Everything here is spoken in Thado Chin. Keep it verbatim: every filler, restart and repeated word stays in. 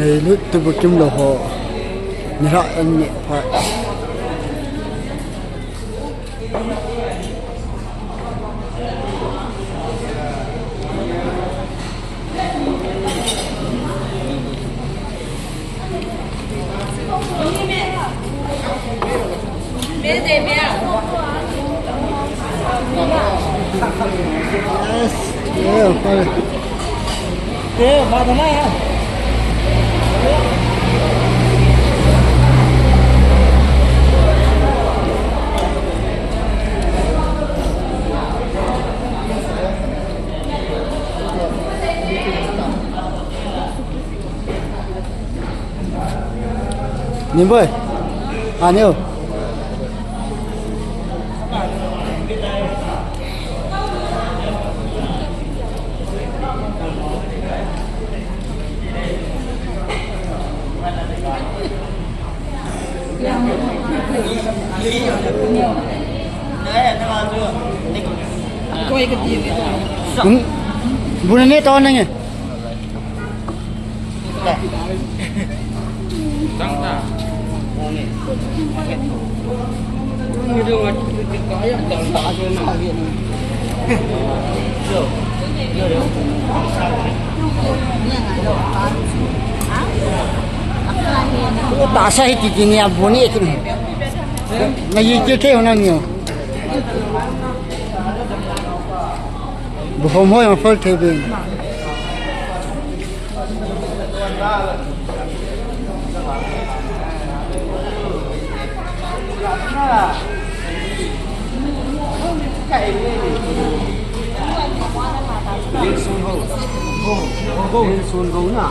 Ei lut tu bukim lo ho. Ni ha an ni pha. Yes. Yeah, fine. Ni boy. Ani o. Hmm. Buna ni to nange. Tasa hi titi ni abuni ekin. Na yi ke ke hona ni. Bu hom hoi ma fol thei bin. Sun go. Sun go na.